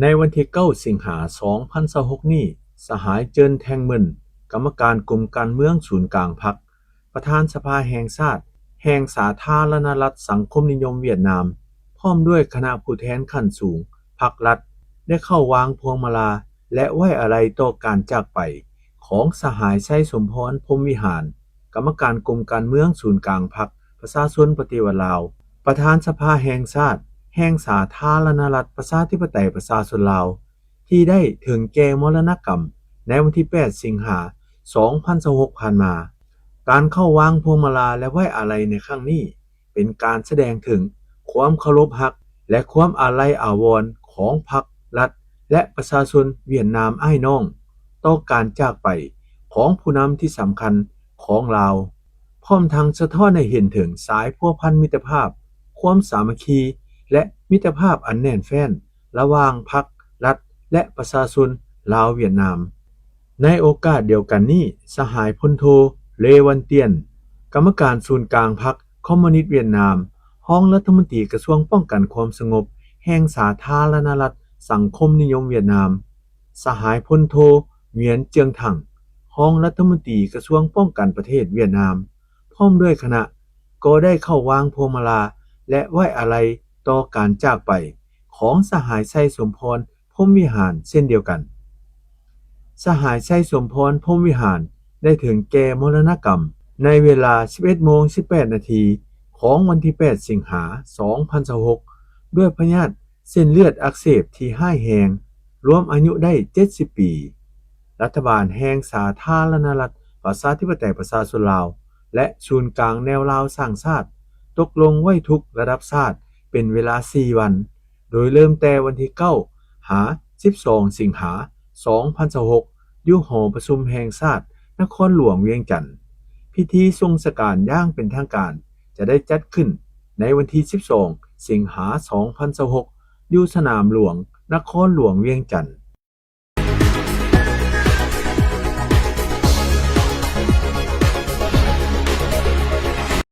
ໃນວັນທີເກົ້າ ສິງຫາ ສອງພັນຊາວຫົກນີ້, ສະຫາຍ ເຈີນ ແທງເມິນ ກຳມະການກົມການເມືອງສູນກາງພັກ, ປະທານສະພາແຫ່ງຊາດ ແຫ່ງສາທາລະນະລັດສັງຄົມນິຍົມຫວຽດນາມ ພ້ອມດ້ວຍຄະນະຜູ້ແທນຂັ້ນສູງພັກລັດ ໄດ້ເຂົ້າວາງພວງມາລາ ແລະ ໄວ້ອາໄລຕໍ່ການຈາກໄປຂອງສະຫາຍ ໄຊສົມພອນ ພົມວິຫານ ກຳມະການກົມການເມືອງສູນກາງພັກປະຊາຊົນປະຕິວັດລາວ, ປະທານສະພາແຫ່ງຊາດ ແຫ່ງສາທາລະນະລັດປະຊາທິປະໄຕປະຊາຊົນລາວ ທີ່ໄດ້ເຖິງແກ່ມໍລະນະກຳໃນວັນທີແປດ ສິງຫາ ສອງພັນຊາວຫົກຜ່ານມາ. ການເຂົ້າວາງພວງມາລາ ແລະ ໄວ້ອາໄລໃນຄັ້ງນີ້ ເປັນການສະແດງເຖິງຄວາມເຄົາລົບຮັກ ແລະ ຄວາມອາໄລອາວອນຂອງພັກລັດ ແລະ ປະຊາຊົນຫວຽດນາມອ້າຍນ້ອງ ຕໍ່ການຈາກໄປຂອງຜູ້ນຳທີ່ສຳຄັນຂອງລາວ, ພ້ອມທັງສະທ້ອນໃຫ້ເຫັນເຖິງສາຍພົວພັນມິດຕະພາບ, ຄວາມສາມັກຄີ ແລະ ມິດຕະພາບອັນແໜ້ນແຟ້ນ ລະຫວ່າງພັກລັດ ແລະ ປະຊາຊົນລາວຫວຽດນາມ. ໃນໂອກາດດຽວກັນນີ້, ສະຫາຍ ພົນໂທ ເລວັນຕຽນ ກຳມະການສູນກາງພັກຄອມມູນິດຫວຽດນາມ, ຮອງລັດຖະມົນຕີກະຊວງປ້ອງກັນຄວາມສະຫງົບແຫ່ງສາທາລະນະລັດສັງຄົມນິຍົມຫວຽດນາມ, ສະຫາຍ ພົນໂທ ຫງວຽນ ເຈືອງທັງ ຮອງລັດຖະມົນຕີກະຊວງປ້ອງກັນປະເທດຫວຽດນາມ ພ້ອມດ້ວຍຄະນະ ກໍໄດ້ເຂົ້າວາງພວງມາລາ ແລະ ໄວ້ອາໄລຕໍ່ການຈາກໄປຂອງສະຫາຍ ໄຊສົມພອນ ພົມວິຫານ ເຊັ່ນດຽວກັນ. ສະຫາຍ ໄຊສົມພອນ ພົມວິຫານ ໄດ້ເຖິງແກ່ມໍລະນະກຳໃນເວລາ ສິບເອັດໂມງ ສິບແປດນາທີ ຂອງວັນທີແປດ ສິງຫາ ສອງພັນຊາວຫົກ ດ້ວຍພະຍາດເສັ້ນເລືອດອັກເສບທີ່ຮ້າຍແຮງ, ລວມອາຍຸໄດ້ເຈັດສິບປີ. ລັດຖະບານແຫ່ງສາທາລະນະລັດປະຊາທິປະໄຕປະຊາຊົນລາວ ແລະ ສູນກາງແນວລາວສ້າງຊາດ ຕົກລົງໄວ້ທຸກລະດັບຊາດເປັນເວລາສີ່ວັນ, ໂດຍເລີ່ມແຕ່ວັນທີເກົ້າ ຫາ ສິບສອງ ສິງຫາ ສອງພັນຊາວຫົກ ຢູ່ຫໍປະຊຸມແຫ່ງຊາດນະຄອນຫຼວງວຽງຈັນ. ພິທີສົ່ງສະການຢ່າງເປັນທາງການຈະໄດ້ຈັດຂຶ້ນໃນວັນທີສິບສອງ ສິງຫາ ສອງພັນຊາວຫົກ ຢູ່ສະໜາມຫຼວງນະຄອນຫຼວງວຽງຈັນ.